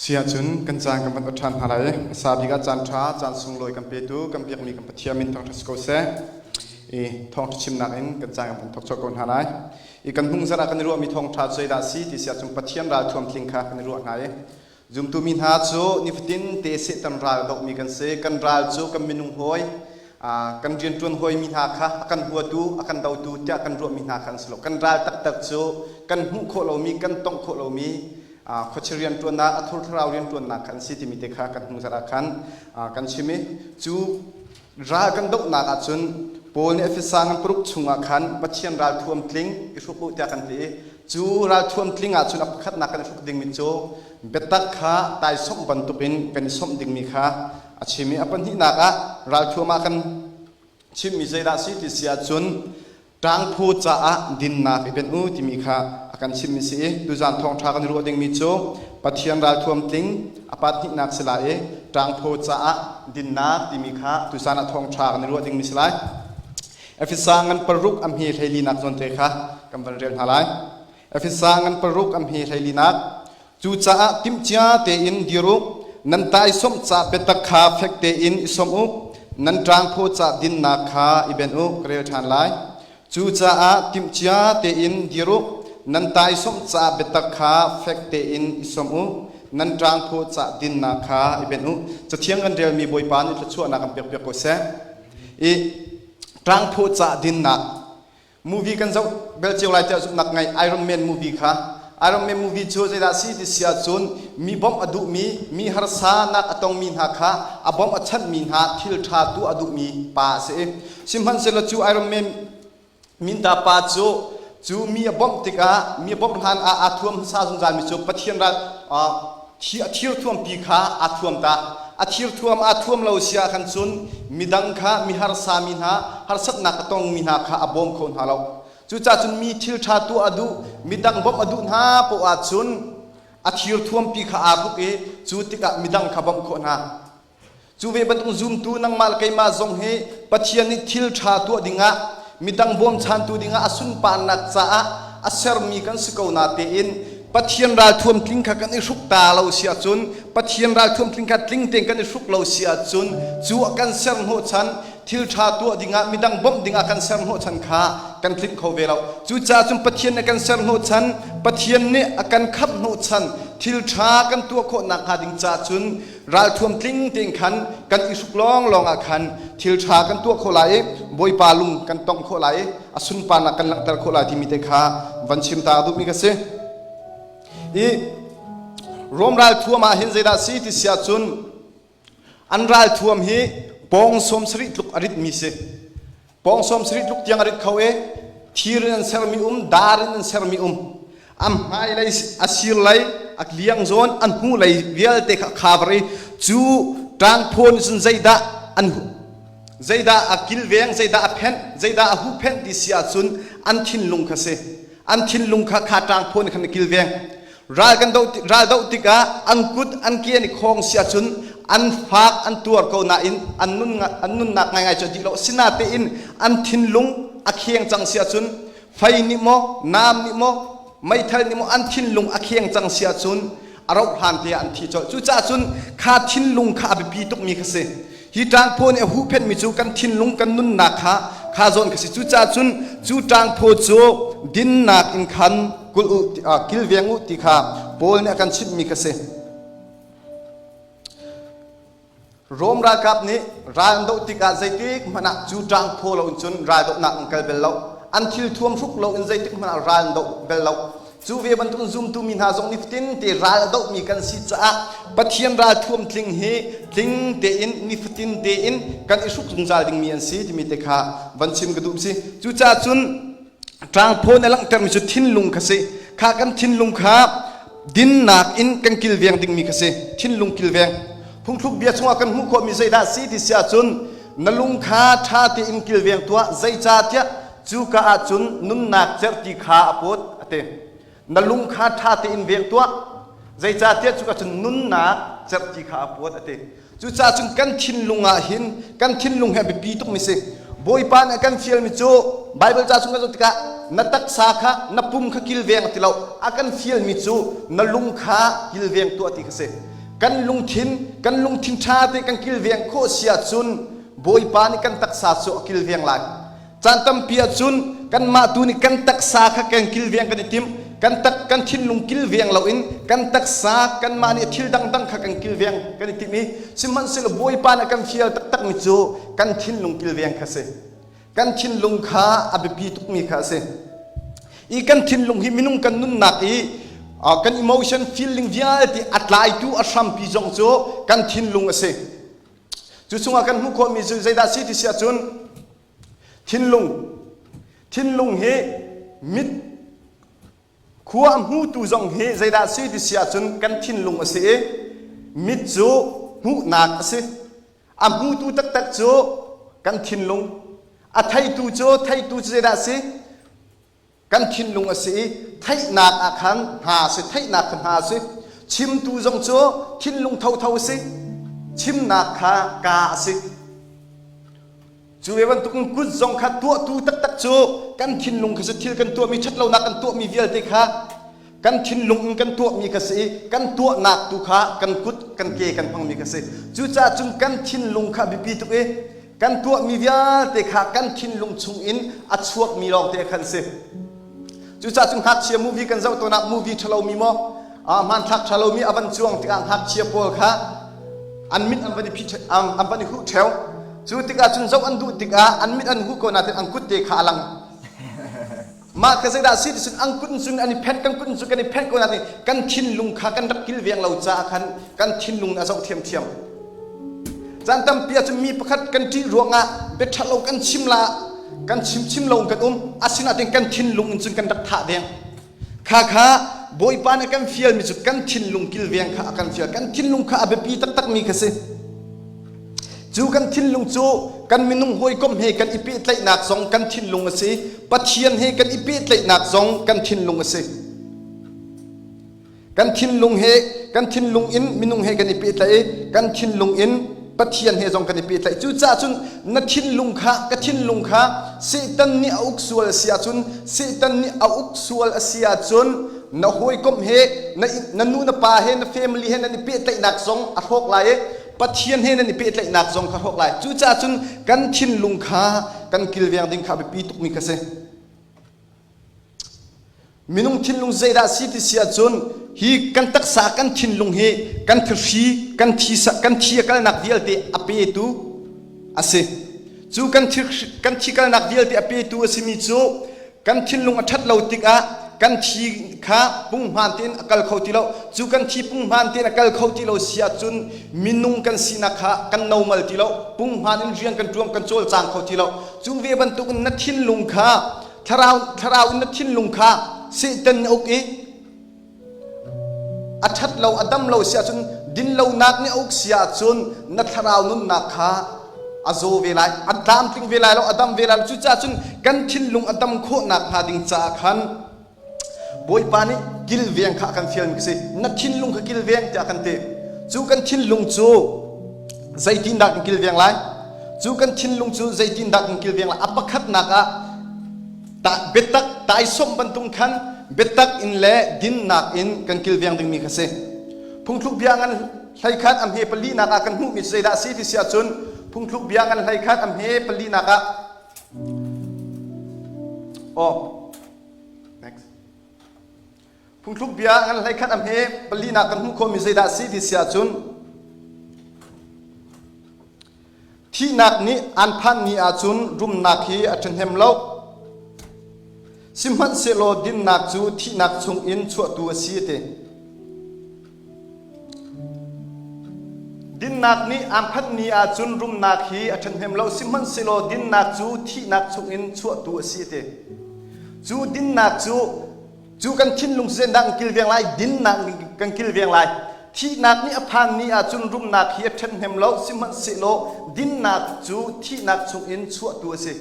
Si ahcun kan caan kan van ot ṭhan hna lai. Hmasa bik ah caan ṭha, caan sunglawi kan petu, kan biakmi kan Pathian min thangṭhat si ko seh. I thawngṭha chimnak in kan caan kan van thawk colh ko hna lai. I kan hnung zarh ah kan i ruahmi thawngṭha cu zeidah a si ti si ahcun Pathian ralthuam tling kha kan i ruah hna i zumtu mi hna cu nifatin te Satan ral dohmi kan si. Kan ral cu kan minung hawi, kan rianṭuan hawimi hna kha a kan huatu, a kan dotu tiah kan ruahmi hna kha an si lo. Kan ral taktak cu kan hmuh khawh lomi, kan tongh khawh lomi khuachia rianṭuannak, a thur thlarau rianṭuannak kha an si timi te kha kan hnung zarh ah khan kan chim i cu ral kan dohnak ahcun Paul nih Efesa ngan paruk chungah khan Pathian ralthuam tling i hruk u tiah kan ti i cu ralthuam tling ahcun a pakhatnak kan i hruk dingmi cu biatak kha taisawmh bantukin kan i sawmh dingmi kha a chim i a pahnihnak ah ralthuam ah kan chimmi zeidah si ti si ahcun ṭangphu caah dinnak i benh u timi kha a kan chimmi si i tuzan thawngṭha kan i ruah dingmi cu Pathian ralthuam tling a pathnihnak si lai i ṭangphu caah dinnak timi kha tuzan ah thawngṭha kan i ruah dingmi si lai. Efesa ngan paruk a hme hleilinak zawnte kha kan van rel hna lai. Efesa ngan paruk a hme hleilinak Cucaah timhcia tein dir u, nan taisawmh ca biatak kha fek tein i sawmh u, nan ṭangphaw ca dinnak kha i benh u, ka rel ṭhan lai. Cucaah timhcia tein dir u, nan taisawmh ca biatak kha fek tein i sawmh u, nan ṭangphaw ca dinnak kha i benh u. Cathiang kan relmi Bawipa nih thluachuahnak kan pekpiak ko seh. I ṭangphaw ca dinnak Movie kan zoh bel cio lai tiah zumhnak ngei Iron Man movie kha. Iron Man movie cu zeidah si ti si ahcun mi bawmh a duhmi, mi harsanak a tongmi hna kha a bawmh a chanhmi hna thil ṭha tuah a duhmi pa a si. Sihmanhsehlaw cu Iron Man minta pa cu cu mi a bawmh tikah mi a bawmh hlan ah aa thuam hmasa zungzalmi cu Pathian ral thir thuampi kha aa thuam ta. A thir thuam aa thuam lo si ah khan cun midang kha mi harsa mi hna harsatnak a tongmi hna kha a bawm kho hna lo. Cucaah cun mi thil ṭha tuah a duh, midang bawmh a duh hna poah ahcun a thir thuampi kha aa hruk i cu tikah midang kha bawmh khawh hna. Cu ve bantuk zumtu nangmah le keimah zong hi Pathian nih thil ṭha tuah dingah midang bawmchantu dingah a sunparnak caah a sermi kan si ko na tein Pathian ralthuam tling kha kan i hruk ta lo si ahcun Pathian ralthuam tling kha tling tein kan i hruk lo si ahcun cu a kan ser hnawhchan thil ṭha tuah dingah midang bawmh dingah kan ser hnawhchan kha kan tlinh kho ve lo. Cucaah cun Pathian nih a kan ser hnawhchan Pathian nih a kan khamh hnawhchan thil ṭha kan tuah khawh nakhnga ding caah cun ralthuam tling tein khan kan i hruk lawnglawng ah khan thil ṭha kan tuah khawh lai i Bawipa lung kan tongh khawh lai i a sunparnak kan langhter khawh lai timi te kha van chim ta duhmi ka si. I Rom ralthuam ah hin zeidah si ti si ahcun an ralthuam hi pawng 70 tluk a ritmi si. Pawng 70 tluk tiang a rit kho i thir in an sermi um, dar in an sermi um. A hmailei a sir lei, a liang zawn, an hnu lei vialte kha khavar i cu ṭangphaw nih cun zeidah an zeidah a kilveng, zeidah a phenh, zeidah a huhphenh ti si ahcun an thinlung kha si. An thinlung kha kha ṭangphaw nih khan a kilveng. Ral kan doh ral doh tikah an kut an ke an i khawng si ahcun an fak an tuar ko nain an nun an nunnak ngaingai cu a dih lo. Sinatein an thinlung a kheng cang si ahcun fei nih maw nam nih maw meithal nih maw an thinlung a kheng cang si ahcun a rauh hlan te ah an thi colh. Cucaah cun kha thinlung kha a biapi tukmi kha si. Hi ṭangphaw nih a huhphenhmi cu kan thinlung kan nunnak kha kha zawn kha si. Cucaah cun cu ṭangphaw cu dinnak in khan kulh u, kilveng u ti kha Paul nih a kan chimhmi kha si. Rom ralkap nih ral an doh tikah zeitik hmanh ah cu ṭangphaw lo in cun ral dohnak an kal bel lo. An thil thuam hruk lo in zeitik hmanh ah ral an doh bel lo. Cu ve bantuk zumtu mi hna zong nifatin te ral a dohmi kan si caah Pathian ralthuam tling hi tling tein nifatin tein kan i hruk zungzal dingmi an si timi te kha van chim ka duh si. Cucaah cun ṭangphaw na langhtermi cu thinlung kha si. Kha kan thinlung kha dinnak in kan kilveng dingmi kha si. Thinlung kilveng. Phungthluk bia chungah kan hmuh khawhmi zeidah si ti si ahcun na lung kha ṭha tein kilveng tuah zeicahtiah Cuka ah cun nunnak cerhti kha a put, a ti. Na lung kha ṭha tein veng tuah, zeicahtiah cuka cun nunnak cerhti kha a put, a ti. Cucaah cun kan thinlung ah hin kan thinlung hi a biapi tukmi si. Bawipa nih a kan fialmi cu Baibal ca chung kan zoh tikah na taksa kha na pum kha kilveng ti lo. A kan fialmi cu na lung kha kilveng tuah ti kha si. Kan lungthin kan lungthin ṭha te kan kilveng khawh si ahcun Bawipa nih kan taksa cu a kilveng lai. Caan tampi ahcun kanmah tu nih kan taksa kha kan kilveng kan i tim. Kan tak kan thinlung kilveng loin kan taksa kanmah nih thil dangdang kha kan kilveng kan i tim i sihmanhsehlaw Bawipa nih a kan fial taktakmi cu kan thinlung kilveng kha si. Kan thinlung kha a biapi tukmi kha a si. I kan thinlung hi minung kan nunnak i kan emotion feeling vialte a tlaitu a hrampi zong cu kan thinlung a si. Cu chungah kan hmuh khawhmi cu zeidah si ti si ahcun Thinlung. Thinlung hi mit khua a hmutu zong hi zeidah si ti si ahcun kan thinlung a si i mit cu hmuhnak a si. A hmutu taktak cu kan thinlung. A theitu cu theitu cu zeidah a si? Kan thinlung a si i theihnak ah khan hna a si, theihnak kha hna a si. Chimtu zong cu thinlung thotho a si. Chimnak kha ka a si. Cu ve bantukin kut zong kha tuahtu taktak cu kan thinlung kha si thil kan tuahmi ṭhatlonak kan tuahmi vialte kha kan thinlung in kan tuahmi kha si i kan tuahnak tu kha kan kut kan ke kan hmangmi kha si. Cucaah cun kan thinlung kha biapi tuk i kan tuahmi vialte kha kan thinlung chungin a chuakmi lawngte khan si. Cucaah cun ngakchia movie kan zoh tawn ah movie ṭhalomi maw hmanthlak ṭhalomi a van cuang tikah ngakchia pawl kha an mit an van i phih an van i huh ṭheo. Cu tikah cun zoh an duh tikah an mit an huh ko nain an kut te kha a lang. Mah kha zeidah si ti cun an kut cun an i phenh kan kut cun kan i phenh ko nain kan thinlung kha kan rak kilveng lo caah khan kan thinlung a zoh thiamthiam. Caan tampi ahcun mi pakhat kan ṭih ruangah bia ṭhalo kan chim la kan chim chim lo kan um asinain kan thinlung in cun kan rak thah deng. Kha kha Bawipa nih kan fialmi cu kan thinlung kilveng kha a kan fial. Kan thinlung kha a biapi taktakmi kha si. Cu kan thinlung cu kan minung hawikom he kan i pehtlaihnak zong kan thinlung a si. Pathian he kan i pehtlaihnak zong kan thinlung a si. Kan thinlung he kan thinlung in minung he kan i pehtlaih i kan thinlung in Pathian he zong kan i pehtlaih. Cucaah cun na thinlung kha ka thinlung kha Satan nih a uk sual a si ahcun Satan nih a uk sual a si ahcun na hawikom he na, na nu na pa he na family he nan i pehtlaihnak zong a hrawk lai i Pathian he nan i pehtlaihnak zong kha hrawk lai. Cucaah cun kan thinlung kha kan kilveng ding kha a biapi tukmi kha si. Minung thinlung zeidah si ti si ahcun hi kan taksa kan thinlung hi kan thihri kan thi kan thi a kalnak vialte a petu a si. Cu kan thi kan thi kalnak vialte a petu a simi cu kan thinlung a ṭhat lo tikah kan thi kha punghman tein a kal kho ti lo. Cu kan thi punghman tein a kal kho ti lo si ahcun minung kan sinak kha kan normal ti lo. Punghman in rian kan ṭuan kan cawlcang kho ti lo. Cu ve bantukin na thinlung kha thlarau thlarau in na thinlung kha Satan uk i a ṭhat lo a dam lo si ahcun dinlonak nih a uk si ahcun na thlarau nunnak kha a zaw ve lai a tlamtling ve lai lo a dam ve lai lo cucaah cun kan thinlung a dam khawhnak hnga ding caah khan Bawipa nih kilveng kha a kan fialmi ka si. Na thinlung kha kilveng tiah a kan ti. Cu kan thinlung cu zeitindah kan kilveng lai? Cu kan thinlung cu zeitindah kan kilveng lai? A pakhatnak ah ta, biatak taisawmh bantuk khan biatak in le dinnak in kan kilveng dingmi kha si. Phungthluk bia ngan hleikhat a hme palinak ah kan hmuhmi cu zeidah a si ti si ahcun phungthluk bia ngan hleikhat a hme palinak ah oh Next. Phungthluk bia ngan hleikhat a hme palinak kan hmuh khawhmi zeidah a si ti si ahcun thihnak nih an phan ni ahcun rumnak hi a ṭhahnem lo. Sihmanhsehlaw dinnak cu thihnak chungin chuahtu a si ti. Dinnak nih aan phanh ni ahcun rumnak hi a ṭhahnem lo, sihmanhsehlaw dinnak cu thihnak chungin chuahtu a si ti. Cu dinnak cu cu kan thinlung zendah kan kilveng lai, dinnak nih kan kilveng lai. Thihnak nih a phan ni ahcun rumnak hi a ṭhahnem lo, sihmanhsehlaw dinnak cu thihnak chungin chuahtu a si.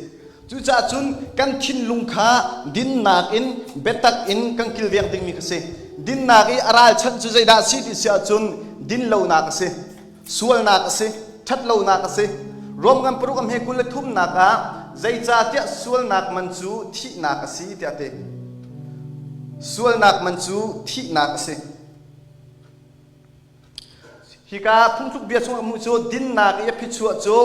Cucaah cun kan thinlung kha dinnak in biatak in kan kilveng dingmi kha si. Dinnak i a ralchanh cu zeidah a si ti si ahcun dinlonak a si, sualnak a si, ṭhatlonak a si. Rom ngan paruk a hme 23 nak ah Zeicahtiah sualnak man cu thihnak a si tiah a ti. Sualnak man cu thihnak a si. Hika phungthluk bia chung a hmuh cu dinnak i a phichuah cu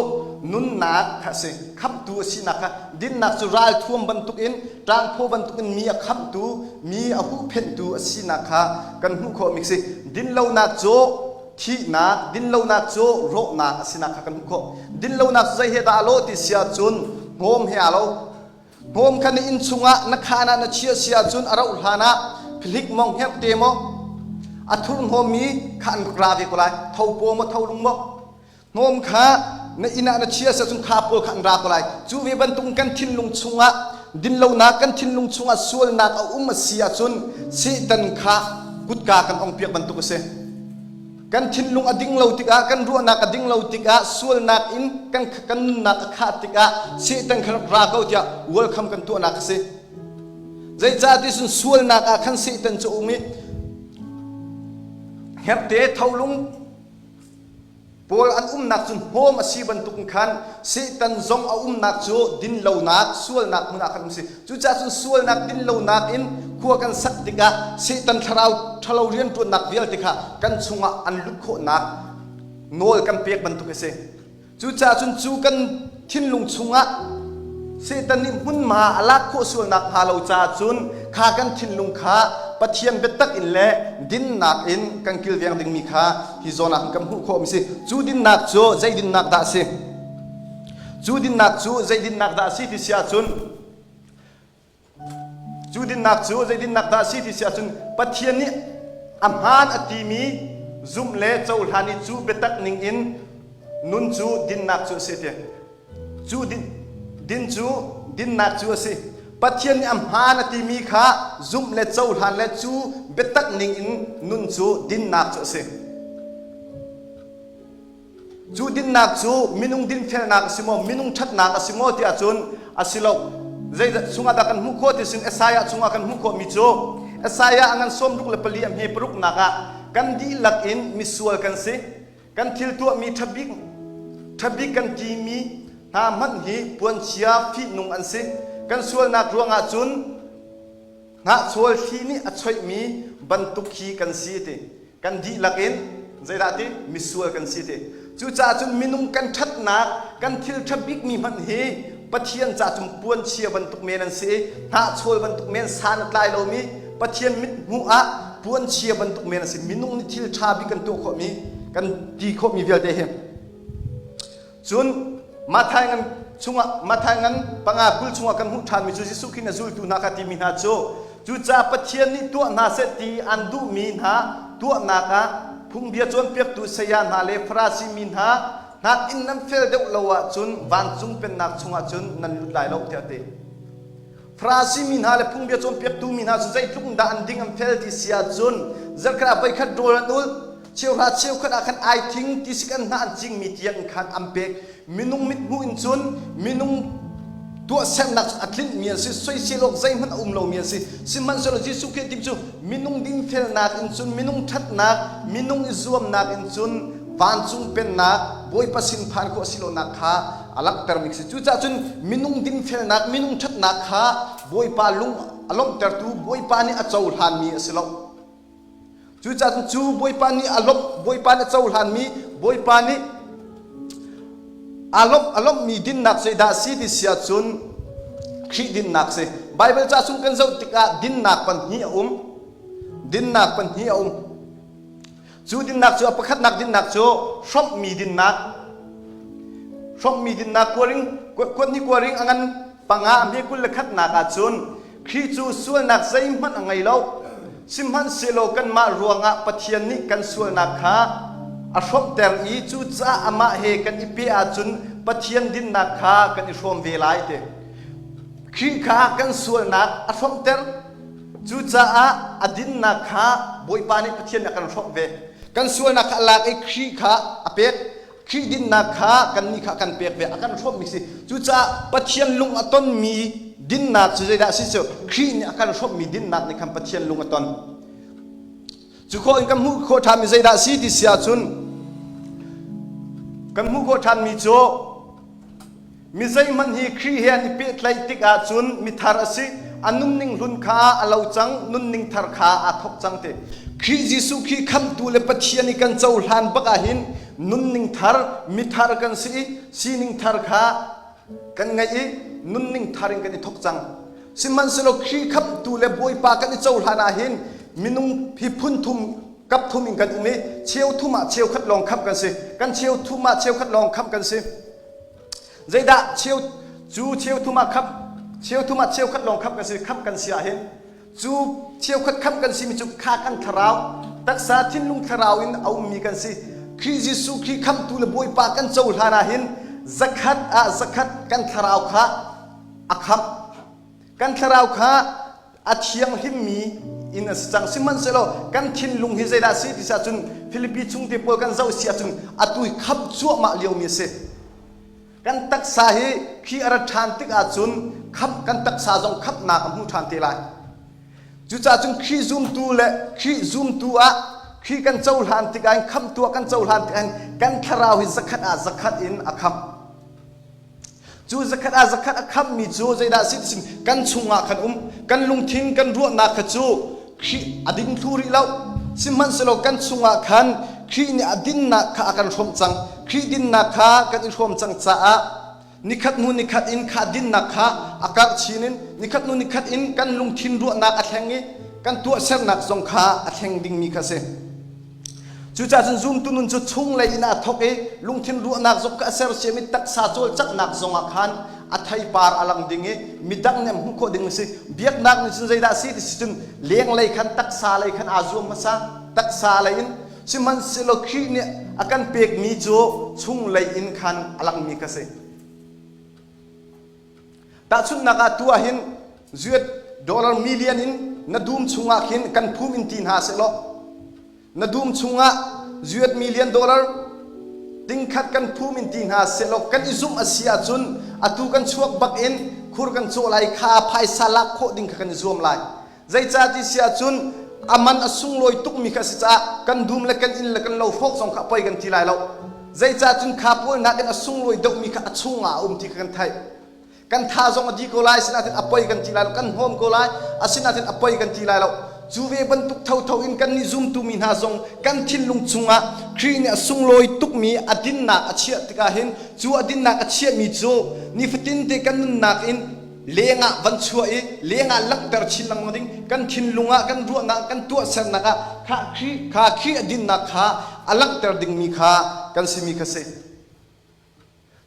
nunnak kha a si. Khamhtu a sinak kha dinnak cu ralthuam bantukin ṭangphaw bantukin mi a khamhtu, mi a huhphenhtu a sinak kha kan hmuh khawhmi a si. Dinlonak cu thihnak, dinlonak cu rawhnak a sinak kha kan hmuh khawh. Dinlonak cu zei he dah a lawh ti si ahcun hnawm he aa lo. Hnawm kha na inn chungah na khaan ah na chiah si ahcun a rauh hlan ah phihlik maw hngerhte maw a thurhnawmmi kha an rak ra ve ko lai. Thopaw maw tholung maw hnawm kha na inn ah na chiah si ahcun kha pawl kha an ra ko lai. Cu ve bantuk kan thinlung chungah dinlonak kan thinlung chungah sualnak a um a si ahcun Satan kha kutka kan ongpiak bantuk a si. Kan thinlung a ding lo tikah, kan ruahnak a ding lo tikah, sualnak in kan, kan nunnak a khah tikah Satan kha rak ra ko tiah welcome kan tuahnak a si. Zeicahtiah cun sualnak ah khan Satan cu um i hngerhte tholung Paul an umnak cu hnawm a si bantuk in khan Satan zong a umnak cu dinlonak, sualnak hmun ah khan um si. Cucaah cun sualnak dinlonak in khua kan sak tikah Satan thlarau ṭhalo rianṭuannak vialte kha kan chungah an lut khawhnak nawl kan pek bantuk a si. Cucaah cun cu kan thinlung chungah Satan nih hmunhma a lak khawh sual nakhnga lo caah cun kha kan thinlung kha Pathian biatak in le dinnak in kan kilveng dingmi kha hi zawn ah kan hmuh khawh mi si. Cu dinnak cu zei dinnak dah a si? Cu dinnak cu zei dinnak dah a si ti si ahcun Cu dinnak cu zei dinnak dah a si ti si ahcun Pathian nih a hmaan a timi zumh le cohlan i cu biatak ning in nun cu dinnak cu a si ti. Cu din, din cu dinnak cu a si. Pathian nih a hmaan a timi kha zumh le cohlan le cu biatak ning in nun cu dinnak cu a si. Cu dinnak cu minung dinfelnak a si maw, minung ṭhatnak a si maw tiah cun a si lo. Zei chungah dah kan hmuh khawh ti sin Isaiah chungah kan hmuh khawhmi cu Isaiah a ngan 64 a hme paruknak ah kan dihlak in misual kan si. Kan thil tuahmi ṭhabik ṭhabik kan timi hna hmanh hi puanchia fihnung an si. Kan sualnak ruangah cun hnahchawl thli nih a choihmi bantuk khi kan si ti. Kan dihlak in zeidah ti misual kan si ti. Cucaah cun minung kan ṭhatnak, kan thil ṭha bikmi hmanh hi Pathian ca cun puanchia bantuk men an si i hnahchawl bantuk men san a tlai lomi Pathian mithmuh ah puanchia bantuk men an si. Minung nih thil ṭha bik kan tuah khawhmi, kan ti khawhmi vialte hi. Cun Matthai ngan chungah Matthai ngan panga 20 chungah kan hmuh ṭhanmi cu Jesuh Khrih na zultu hna kha timi hna cu cucaah Pathian nih tuah hna seh ti an duhmi hna tuahnak ah phungbia cawnpiaktu saya hna le Farasi mi hna nakin nan fel deuh lo ahcun vancung pennak chungah cun nan lut lai lo tiah a ti. Farasi mi hna le phungbia cawnpiaktu mi hna cu zeitluk in dah an ding an fel ti si ahcun zarkhat ah voikhat rawl an ulh cheuhra cheukhat ah khan ai thing tisik an hnah an cingmi tiang in khan an pek minung mithmuh in cun minung tuahsernak cu a tlinhmi an si soisel awk zeihmanh a um lomi an si sihmanhsehlaw Jesuh Khrih tim cu minung dinfelnak in cun minung ṭhatnak minung i zuamnak in cun vancung pennak Bawipa sin phan khawh a si lonak kha a langhtermi a si cucaah cun minung dinfelnak minung ṭhatnak kha Bawipa lung a lawmhtertu Bawipa nih a cohlanmi a si lo Cucaah cu Bawipa nih a lawmh, Bawipa nih a cohlanmi, Bawipa nih a lawmh, a lawmhmi dinnak zeidah a si ti si ahcun Khrih dinnak si. Bible ca chung kan zoh tikah dinnak pahnih a um. Dinnak pahnih a um. Cu dinnak cu a pakhatnak dinnak cu hrawmhmi dinnak. Hrawmhmi dinnak kuaring, kuat kuaring a ngan panga a hme 21nak ahcun Khrih cu sualnak zeihmanh a ngei lo. Sihmanhsehlaw kanmah ruangah Pathian nih kan sualnak kha a hrawmhter i cucaah amah he kan i peh ahcun Pathian dinnak kha kan i hrawm ve lai ti. Khrih kha kan sualnak a hrawmhter. Cucaah a dinnak kha Bawipa nih Pathian nih a kan hrawmh ve. Kan sualnak kha a lak i Khrih kha a pek. Khrih dinnak kha kannih kha kan pek ve a kan hrawmhmi si cucaah Pathian lung a tonmi dinnak cu zeidah a si cu Khrih nih a kan hrawmhmi dinnak nih khan Pathian lung a ton cu khawh in kan hmuh khawh ṭhanmi zeidah a si ti si ahcun kan hmuh khawh ṭhanmi cu. Mi zeihmanh hi Khrih he an i pehtlaih tik ahcun mithar a si. A nunning hlun kha a lo cang, nunning thar kha aa thawk cang ti. Khrih Jesuh khi khamhtu le Pathian i kan cohlan bak ahhin nunning thar, mithar kan si i sining thar kha kan ngeih i nunning thar in kan i thawk cang. Sihmanhsehlaw Khrih khamhtu le Bawipa kan i cohlan ahhin minung hi phun thum kap thum in kan um i cheu thum ah cheu khat lawng khamh kan si. Kan cheu thum ah cheu khat lawng khamh kan si. Zeidah cheu cu cheu thum ah khamh cheu thum ah cheu khat lawng khamh kan si khamh kan si ahhin cu cheu khat khamh kan simi cu kha kan thlarau taksa thinlung thlarau in a ummi kan si. Khrih Jesuh Khrih khamhtu le Bawipa kan cohlan ahhin zakhat ah zakhat kan thlarau kha a khamh. Kan thlarau kha a thianghlimmi in a si cang. Sihmanhsehlaw kan thinlung hi zeidah a si ti si ahcun Filipi chung te pawl kan zoh si ahcun atu hi khamh cuahmah liomi a si. Kan taksa hi khi a rat ṭhan tik ahcun khamh kan taksa zong khamhnak a hmu ṭhan te lai. Cucaah cun Khrih zumtu le Khrih zumtu ah Khrih kan cohlan tikah hin khamhtu ah kan cohlan tikah hin kan thlarau hi zakhat ah zakhat in a khamh. Cu zakhat ah zakhat a khamhmi cu zeidah a si ti kan chungah khan um kan lungthin kan ruahnak kha cu Khrih a ding thlu rih lo. Sihmanhsehlaw kan chungah khan Khrih nih a dinnak kha a kan hrawmh cang. Khrih dinnak kha kan i hrawm cang caah nikhat hnu nikhat in kha dinnak kha a karh chin in nikhat hnu nikhat in kan lungthin ruahnak a thleng i kan tuahsernak zong kha a thleng dingmi kha a si. Cucaah cun zumtu nun cu chunglei in aa thawk i lungthin ruahnak zong kha a sersiam i taksa cawlcanghnak zongah khan a theipar a lang ding i midang nih an hmuh khawh ding a si. Biaknak nih cun zeidah a si ti si cun lenglei khan taksa lei khan aa zuam hmasa taksa lei in sihmanhsehlaw Khrih nih a kan pekmi cu chunglei in khan a langmi kha si. Tahchunhnak ah tu ah hin zuat dollar million in na dum chungah khin kan phum in ti hna sehlaw na dum chungah zuat million dollar tingkhat kan phum in ti hna sehlaw kan i zumh a si ahcun atu kan chuak bak in khur kan cawh lai kha phaisa lak khawh ding kha kan i zuam lai. Zeicah ti si ahcun a man a sunglawi tukmi kha a si caah kan dum le kan inn le kan lo hrawk zong kha a poi kan ti lai lo. Zeicah cun kha pawl nakin a sunglawi deuhmi kha a chungah a um ti kha kan theih. Kan tha zong a di ko lai, asinain a poi kan ti lai lo. Kan hnawm ko lai, asinain a poi kan ti lai lo. Cu ve bantuk thotho in kannih zumtu mi hna zong kan thinlung chungah Khrih nih a sunglawi tukmi a dinnak a chiah tikah hin cu a dinnak a chiahmi cu nifatin te kan nunnak in lengah van chuah i lengah langhter chin lengmang ding kan thinlung ah kan ruahnak kan tuahsernak ah kha Khrih kha Khrih a dinnak kha a langhter dingmi kha kan simi kha si.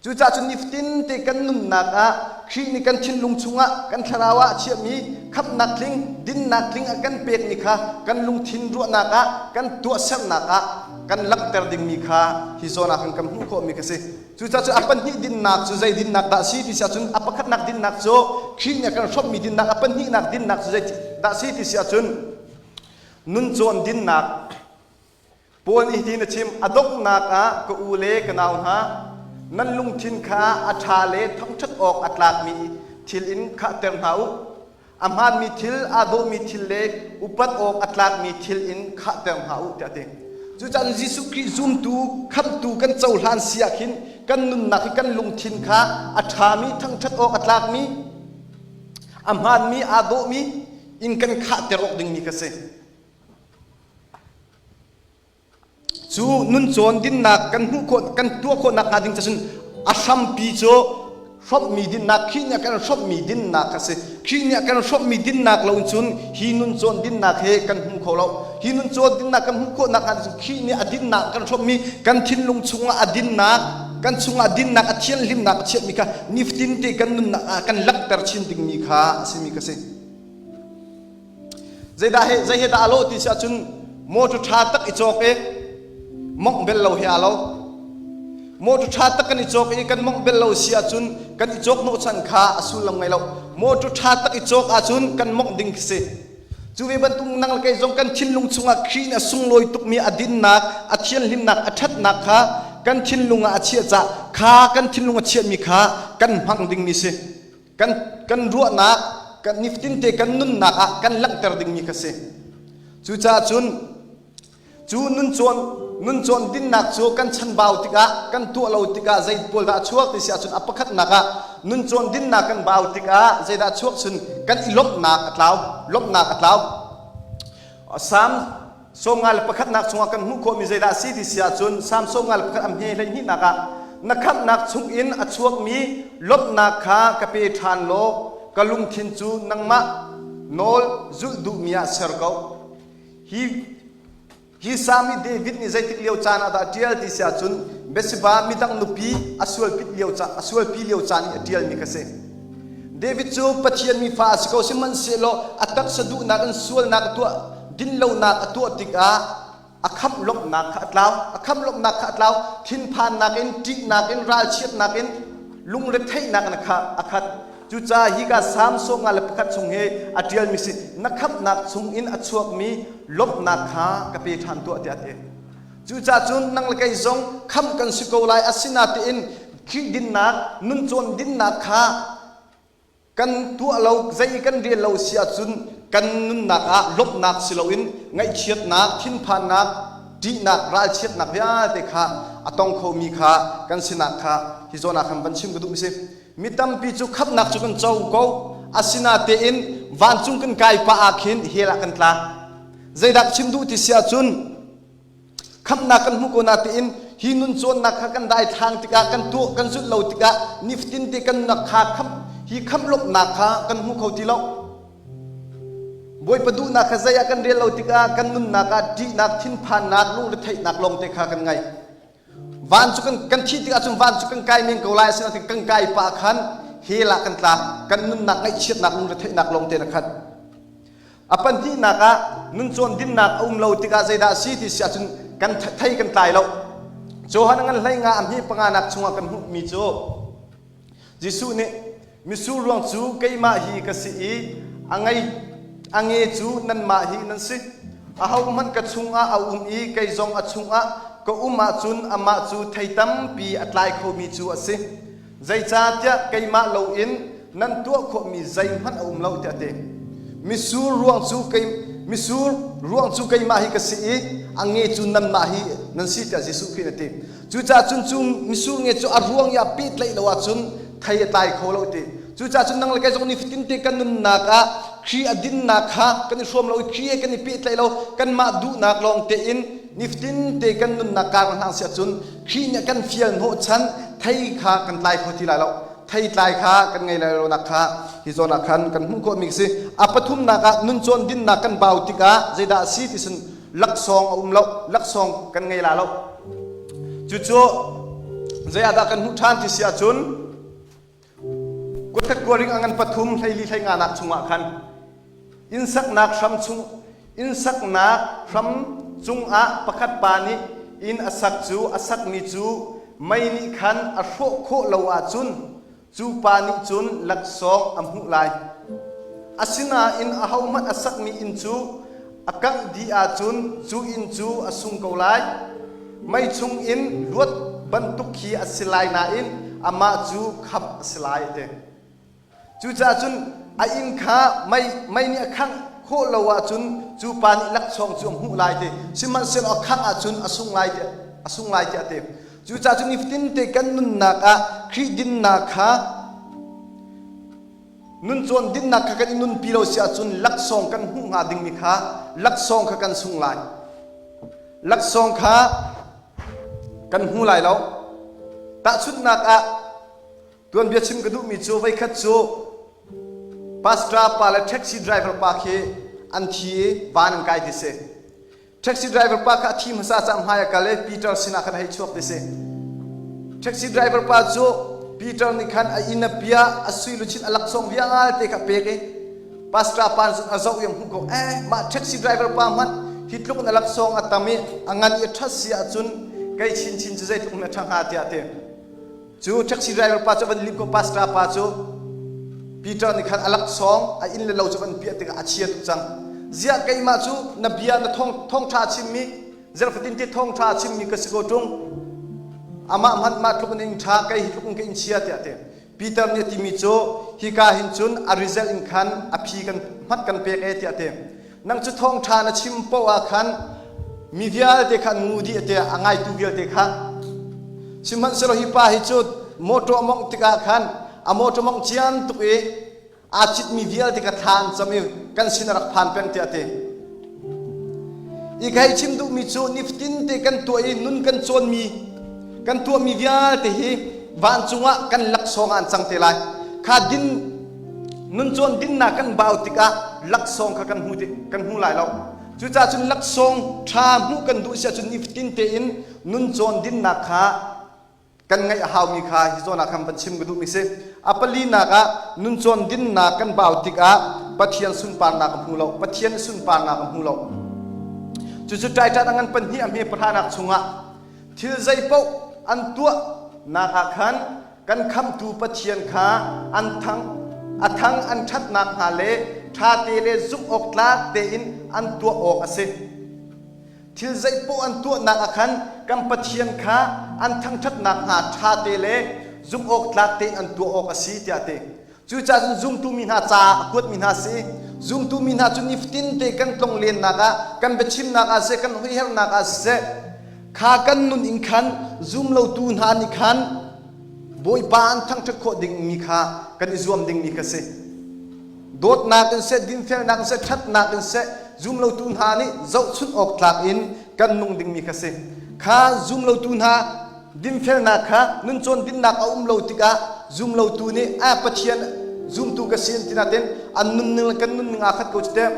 Cucaah cun nifatin te kan nunnak ah Khrih nih kan thinlung chungah kan thlarau ah a chiahmi khamhnak tling dinnak tling a kan pekmi kha kan lungthin ruahnak ah kan tuahsernak ah kan langhter dingmi kha hi zawn ah khan kan hmuh khawhmi kha si. Cucaah cu a pahnih dinnak cu zei dinnak dah a si ti si ahcun a pakhatnak dinnak cu Khrih nih a kan hrawmhmi dinnak a pahnihnak dinnak cu zei dah a si ti si ahcun nuncawn dinnak Paul nih hitin a chim a donghnak ah ka u le ka nau hna nan lungthin kha a ṭha le thangṭhat awk a tlakmi thil in khahter hna u A hmaanmi thil, aa dawhmi thil le upat awk a tlakmi thil in khahter hna u tiah a ti. Cucaah Jesuh Khrih zumtu, khamhtu kan cohlan si ah khin kan nunnak hi kan lungthin kha a ṭhami, thangṭhat awk a tlakmi, a hmaanmi, aa dawhmi in kan khahter awk dingmi kha si. Cu nuncawn dinnak kan hmuh khawh kan tuah khawh nakhnga ding cun a hrampi cu hrawmhmi dinnak Khrih nih a kan hrawmhmi dinnak a si. Khrih nih a kan hrawmhmi dinnak lo cun hi nuncawn dinnak he kan hmu kho lo. Hi nuncawn dinnak kan hmuh khawh nakhnga cun Khrih nih a dinnak kan hrawmhmi kan thinlung chungah a dinnak kan chungah dinnak a thianhlimnak a chiahmi kha nifatin te kan nunnak ah kan langhter chin dingmi kha a simi kha si. Zeidah he zei he dah a lawh ti si ahcun motor ṭha tak i cawk i mongh bel lo he aa lo. Motor ṭha tak kan i cawk i kan mongh bel lo si ahcun kan i cawk hnawhchan kha a sullam ngei lo. Motor ṭha tak i cawk ahcun kan mongh ding khi si. Cu ve bantuk nang le kei zong kan thinlung chungah Khrih nih a sunglawi tukmi a dinnak, a thianhlimnak, a ṭhatnak kha kan thinlung ah a chiah cah kha kan thinlung a chiahmi kha kan hmang dingmi si. Kan kan ruahnak kan nifatinte kan nunnak ah kan langhter dingmi kha si. Cucaah cun cu nun cawn Nuncawn dinnak cu kan chanbau tikah, kan tuah lo tikah zei pawl dah a chuak ti si ahcun a pakhatnak ah nuncawn dinnak kan bau tikah zeidah a chuak cun kan i lawmhnak a tlau, lawmhnak a tlau. Salm 51nak chungah kan hmuh khawhmi zeidah a si ti si ahcun Salm 51 a hme 12nak ah na khamhnak chungin a chuakmi lawmhnak kha ka pe ṭhan law ka lungthin cu nangmah nawl zulh duhmi ah ser ko. Hi Hi salm hi David nih zeitik lio caan ah dah a ṭial ti si ahcun Bathsheba midang nupi a sualpit lio a sualpi lio caan i a ṭialmi kha si. David cu Pathian mi fa a si ko sihmanhsehlaw a taksa duhnak in sualnak a tuah dinlonak a tuah tikah a khamh lawmhnak kha a tlau a khamh lawmhnak kha a tlau thinphannak in ṭihnak in ralchiatnak in lungretheihnak in a khat Cucaah hika Salm 51 chung hi a ṭialmi si na khamhnak chungin a chuakmi lawmhnak kha ka pe ṭhan tuah tiah a ti. Cucaah cun nang le kei zong khamh kan si ko lai asinain Khrih dinnak, nuncawn dinnak kha kan tuah lo, zei kan rial lo si ahcun kan nunnak ah lawmhnak si loin ngaihchiatnak, thinphannak, ṭihnak, ralchiatnak vialte kha a tong khomi kha kan sinak kha hi zawn ah khan van chim ka duhmi si. Mi tampi cu khamhnak cu kan co ko, asinatein vancung kan kai pah ah khin hell ah kan tla. Zeidah chim duh ti si ahcun khamhnak kan hmuh ko natein hi nun cawnnak kha kan daithlang tikah kan tuah kan zulh lo tikah nifatin te kan nak kha khamh hi khamh lawmhnak kha kan hmu kho ti lo. Bawipa duhnak kha zei ah kan rel lo tikah kan nunnak ah ṭihnak, thinphannak, lungretheihnak lawngte kha kan ngei. Van cu kan thih tikah cun van cu kan kai men ko lai asinain kan kai pah khan hell ah kan tla kan nunnak ngaihchiatnak lungretheihnak lawng te na khat a pahnihnak ah nuncawn dinnak a um lo tikah zeidah a si ti si ahcun kan thei kan tlai lo Johan ngan hlei nga a hmi panganak chungah kan hmuhmi cu Jesuh nih mitsur ruang cu keimah hi ka si i a ngei a nge cu nanmah hi nan si. Ahohmanh ka chungah a um i kei zong a chungah ka um ahcun amah cu thei tampi a tlai khomi cu a si. Zeicahtiah keimah loin nan tuah khawhmi zeihmanh a um lo tiah a ti. Mitsur ruang cu kei mitsur ruang cu keimah hi ka si i a nge cu nanmah hi nan si tiah Jesuh Khrih nih a ti. Cucaah cun cu mitsur nge cu a ruang i a pehtlaih lo ahcun thei a tlai kho lo ti. Cucaah cun nang le kei zong nifatin te kan nunnak ah Khrih a dinnak kha kan i hrawm lo i Khrih he kan i pehtlaih lo kanmah duhnak lawng tein nifatin te kan nunnak kar hlang si ahcun Khrih nih a kan fial hnawhchan thei kha kan tlai kho ti lai lo. Theitlai kha kan ngei lai lonak kha hi zawn ah khan kan hmuh khawhmi si. A pathumnak ah nuncawn dinnak kan bau tikah zeidah a si ti sun laksawng a um lo laksawng kan ngei la lo. Cucu zei ah dah kan hmuh ṭhan ti si ahcun kutkhat kuaring a ngan pathum 14 hlei nga nak chungah khan innsaknak hram chung innsaknak hram cungah pakhat pa nih inn a sak cu a sakmi cu mei nih khan a hrawh khawh lo ahcun cu pa nih cun laksawng a hmuh lai. Asinain ahohmanh a sakmi inn cu a kangh dih ahcun cu inn cu a sung ko lai. Mei chungin luat bantuk khi a si lai nain amah cu khamh a si lai a ti. Cucaah cun a inn kha mei, mei nih a khangh khawh lo ahcun cu pa nih laksawng cu a hmuh lai ti. Sihmanhsehlaw a khangh ahcun a sung lai ti a sung lai tiah a ti. Cucaah cun nifatin te kan nunnak ah Khrih dinnak kha nuncawn dinnak kha kan i nunpi lo si ahcun laksawng kan hmuh hnga dingmi kha laksawng kha kan sung lai. Laksawng kha kan hmu lai lo. Tahchunhnak ah Tuanbia chim ka duhmi cu voikhat cu pastor pa le taxi driver pa khi an thi i van an kai ti si. Taxi driver pa kha a thi hmasa cang hmai a kal i Peter sinah khan a hei chuak ti si. Taxi driver pa cu Peter nih khan a inn a bia a sui luchin a laksawng vialte kha pek i pastor pa nih a zoh i a hmuh ko eh mah taxi driver pa hmanh hi tluk in a laksawng a tam i a ngan i a ṭhat si ahcun kei chinchin cu zeitluk in a ṭha hnga tiah a ti. Cu taxi driver pa cu van lim ko pastor pa cu Peter nih khan a laksawng a inn le lo cu van piah tikah a chia tuk cang. Ziah keimah cu na bia na thawng thawngṭha chimmi zarhfatin te thawngṭha chimmi ka si ko ṭung. Amah hmanh mah tluk in inn ṭha kei hi tluk in ka inn chia tiah a ti. Peter nih a timi cu hika hin cun a result in khan a phi kan hmat kan pek e tiah a ti. Nang cu thawngṭha na chim poah ah khan. Mi vialte kha an ngu dih tiah a ngaitu vialte kha. Sihmanhsehlaw hi pa hi cu motor a mawngh tikah khan a motor mawngh cian tuk i aa citmi vialte kha thla an cam i kan sin a rak phan peng tiah a ti. I ka hei chim duhmi cu nifatin te kan tuah i nun kan cawnmi kan tuahmi vialte hi vancung ah kan laksawng ah an cang te lai. Kha din nun cawn dinnak kan bau tikah laksawng kha kan hmu kan hmu lai lo. Cucaah cun laksawng ṭha hmuh kan duh si ahcun nifatin tein nun cawn dinnak kha kan ngaih a haumi kha hi zawn ah khan van chim ka duhmi si. A palinak ah nuncawn dinnak kan bau tikah Pathian sunparnak a hmu lo. Pathian sunparnak a hmu lo. Cucu Titan a ngan pahnih a hme pahranak chungah thil zeipaoh an tuah nak ah khan kan khamhtu Pathian kha an thang a thang an ṭhatnak hnga le ṭhate le zumh awk tlak tein an tuah awk a si. Thil zeipaoh an tuahnak ah khan kan Pathian kha an thangṭhatnak hnga ṭhate le zumhawktlak tein an tuah awk a si tiah a ti. Cucaah cun zumtu mi hna caah a kuatmi hna si. Zumtu mi hna cu nifatin te kan tlonglennak ah, kan biachimnak ah siseh, kan hoihernak ah siseh, kha kan nun in khan zumlotu hna nih khan Bawipa an thangṭhat khawh dingmi kha kan i zuam dingmi kha si. Dawtnak in seh, dinfelnak in seh, ṭhatnak in seh, zumlotu hna nih zohchunh awk tlak in kan nung dingmi kha si. Kha zumlotu hna dinfelnak kha nuncawn dinnak a um lo tikah zumlotu nih a Pathian zumtu ka si an ti natin an nunning le kan nunning aa khat ko cu teh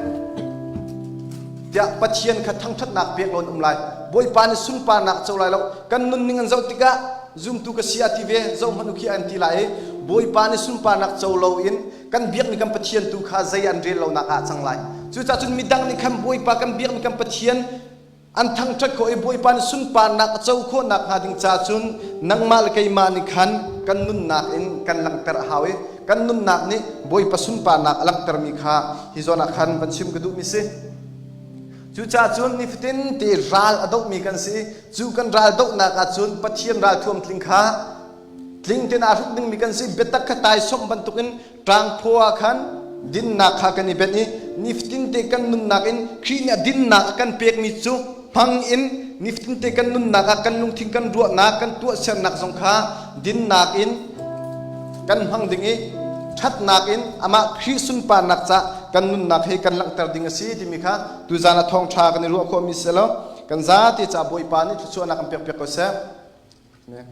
tiah Pathian kha thangṭhatnak pek lo an um lai. Bawipa nih sunparnak co lai lo. Kan nunning an zoh tikah zumtu ka si a ti ve zoh hmanh u khi an ti lai i Bawipa nih sunparnak co loin kan biakmi kan Pathian tu kha zei an rel lonak ah a cang lai. Cucaah cun midang nih khan Bawipa kan biakmi kan Pathian an thangṭhat khawh i Bawipa nih sunparnak a co khawhnak hnga ding ca cun nangmah le keimah nih khan kan nunnak in kan langhter a hau i kan nunnak nih Bawipa sunparnak a langhtermi kha hi zawn ah khan van chim ka duhmi si. Cucaah cun nifatin te ral a dohmi kan si. Cu kan ral dohnak ah cun Pathian ralthuam tling kha tling tein aa hruk dingmi kan si. Biatak kha taisawmh bantukin ṭangphaw ah khan dinnak kha kan i benh i nifatin te kan nunnak in Khrih nih a dinnak a kan pekmi cu hmang in nifatin te kan nunnak ah kan lungthin kan ruahnak kan tuahsernak zong kha dinnak in kan hmang ding i ṭhatnak in amah Khrih sunparnak ca kan nunnak hi kan langhter ding a si timi kha tuzan a thawngṭha kan i ruah khawhmi si lo kan zate ca Bawipa nih thluachuahnak kan pek piak ko seh. Amen.